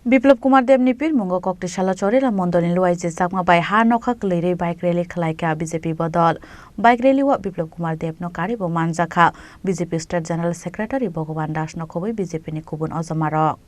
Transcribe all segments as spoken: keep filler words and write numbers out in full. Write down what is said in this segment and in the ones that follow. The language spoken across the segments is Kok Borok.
Biplab Kumar Debni pirmungo kokti salo Chorila Mondolni luaijak jakma bai ha nokha kwlwi rwi bike rally khwlaikha B J P bodol. Bike rally o Biplab Kumar Debno karibo manjakha B J P State General Secretary Bhagavan Das no khobwi B J P ni kubun ojomarok.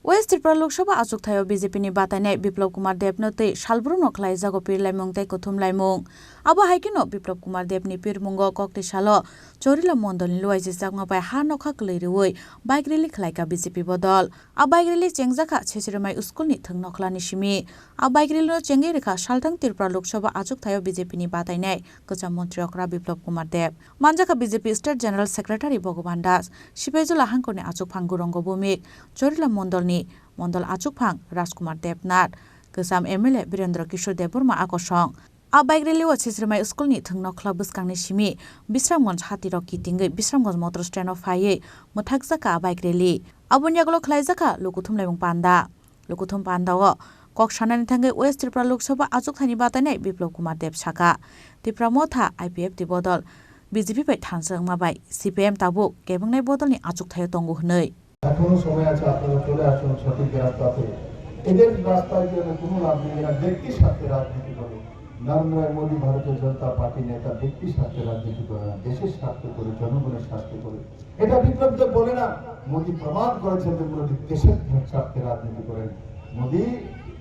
West Tripura Lok Sabha achukthai o B J P ni batainai Biplab Kumar Deb no twi salbrum no khlai jago pirlaimung tei kuthum laimung. Abo hai kheno Biplab Kumar Deb ni pirmungo kokti salo Chorila Mondol ni luaijak jakma bai ha nokha kwlwi rwi bike rally khlaikha B J P bodol. A bike rally chengjakha Sesiremai school ni thwng nokhlani simi. A bike rally no chengwi rwkha salthang Tripura Lok Sabha achukthai o B J P ni batainai kwcham montri okra Biplab Kumar Deb. Manjakha B J P State General Secretary Bhagavan Das, Sipaijala hangkorni achukphang Gurongo Bhumik, Chorila Mondolni Mondol achukphang Rajkumar Debnath, Kwcham M L A Birendra Kishore Debbarma akosong. A bike rally o Sesiremai school ni thwng nokhla bwskangni simi Bisramganj hatirok kitingwi Bisramganj motor stand o phaiwi mwthakjakha a bike rally. Aboni yagulo khlaijakha lukuthum laimung panda. Lukuthum panda o kok sanani thangwi West Tripura Lok Sabha achukthani batainai Biplab Kumar Deb sakha, Tipra Motha I P F T bodol B J P bai thansa wngma bai C P I M tabuk kebwngnai bodolni achukthai o tongo hwnwi. এখনো সময় আছে, আপনারা চলে আসুন সঠিক রাস্তাতে। এদের রাস্তায় গিয়ে কোনো লাভ নেই, এরা ব্যক্তি স্বার্থে রাজনীতি করে। নরেন্দ্র মোদী ভারতীয় জনতা পার্টি নেতা ব্যক্তি স্বার্থে রাজনীতি করে না, দেশের স্বার্থে করে, জনগণের স্বার্থে করে। এটা বিপ্লব দেব বলে না, মোদী প্রমাণ করেছেন যে মোদী দেশের স্বার্থে রাজনীতি করেন। মোদী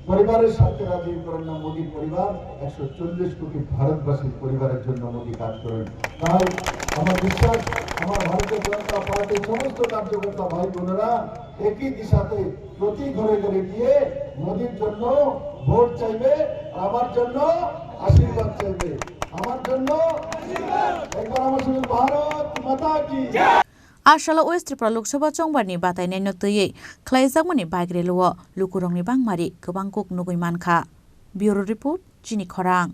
পরিবারের স্বার্থে রাজনীতি করেন না, মোদী পরিবার একশো চল্লিশ কোটি ভারতবাসীর পরিবারের জন্য মোদী কাজ করেন। তাই আমার বিশ্বাস, আমার ভারতীয় জনতা পার্টির সমস্ত কার্যকর্তা ভাই বোনেরা একই দিশাতে প্রতি ঘরে ঘরে গিয়ে মোদীর জন্য ভোট চাইবে, আমার জন্য আশীর্বাদ চাইবে, আমার জন্য একবার আমার সঙ্গে ভারত মাতা কি। A salo West Tripura Lok Sabha chongbarni batainaino twiwi khlaijakmani bike rally o lukurokni bangmari kwbang kuk nugwi mankha. Bureau Report, Chini Khorang.